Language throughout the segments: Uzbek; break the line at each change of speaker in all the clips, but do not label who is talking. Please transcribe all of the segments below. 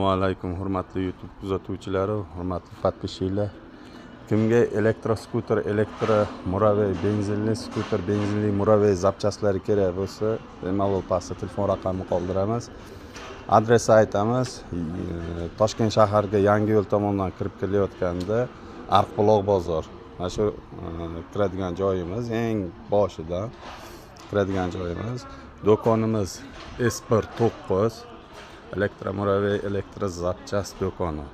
Alaykum hurmatli YouTube kuzatuvchilari, hurmatli подписчиклар. Kimga elektroskuter, elektro muravey, benzinli skuter, benzinli muravey zapchastlari kerak bo'lsa, bemalol pastda telefon raqamini qoldiramiz. Adresi aytamiz. Toshkent shahariga Yangi yo'l tomondan kirib kelayotganda Arqbuloq bozor. Mana shu kiradigan joyimiz, eng boshidan kiradigan joyimiz. Do'konimiz S1 9 elektromuravey, elektro zapchast do'koni.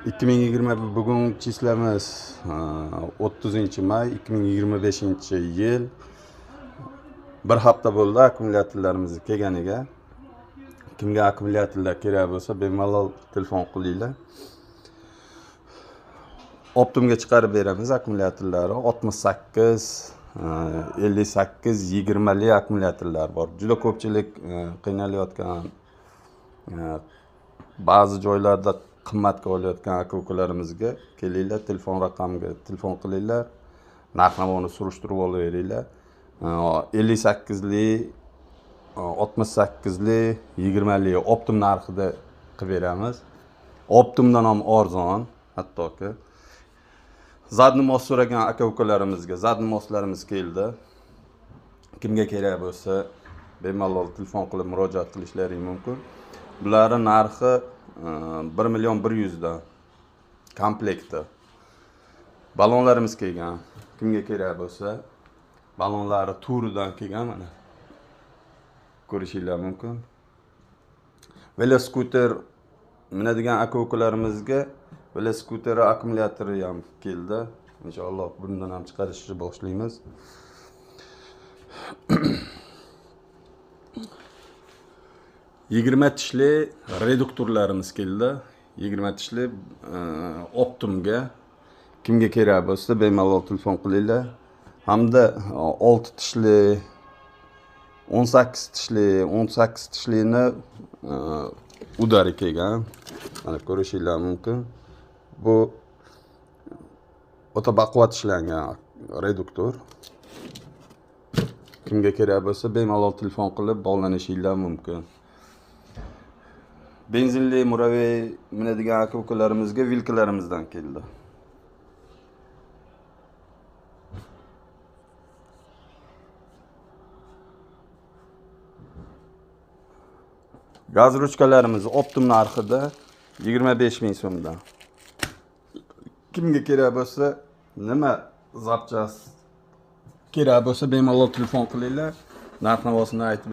2020 bugun chislamiz 30 may 2025-yil. Bir hafta bo'ldi akkumulyatorlarimiz kelganiga. Kimga akkumulyatorlar kerak bo'lsa, bemalol telefon qilinglar. Optimga chiqarib beramiz akkumulyatorlarni. 68, 58, 20 li akkumulyatorlar bor. Juda ko'pchilik qiynalayotgan, ba'zi joylarda qimmatga olayotgan aka-ukalarimizga kelinglar, telefon raqamiga telefon qilinglar, narx-navoni surishtirib olaveringlar. 58li, 68li, 20li optim narxida qilib beramiz. Optimdan ham arzon, hattoki. Zadni mos so'ragan aka-ukalarimizga zadni moslarimiz keldi. Kimga kerak bo'lsa, bemalol telefon qilib murojaat qilishlaring mumkin. Bularning narxi 1 million 100 dan komplekti. Ballonlarimiz kelgan. Kimga kerak bo'lsa, ballonlari turidan kelgan mana. Ko'rishinglar mumkin. Veloskuter minadigan aka-ukalarimizga veloskuter akkumulyatori ham keldi. Inshaalloh bundan ham chiqarishni boshlaymiz. 20 tishli reduktorlarimiz keldi. 20 tishli Optimga. Kimga kerak bo'lsa, bemalol telefon qilinglar. Hamda 6 tishli, 18 tishli, 18 tishlini udari kelgan. Mana ko'rishinglar mumkin. Bu o'ta baquvvat ishlangan reduktor. Kimga kerak bo'lsa, bemalol telefon qilib bog'lanishinglar mumkin. Benzinli muravey minadigan aka-ukalarimizga vilkalarimizdan keldi. Gaz ruchkalarimiz optim narxida 25 ming so'mdan. Kimga kerak bo'lsa, nima zapchast kerak bo'lsa, bemalol telefon qilinglar. Narx-navosini aytib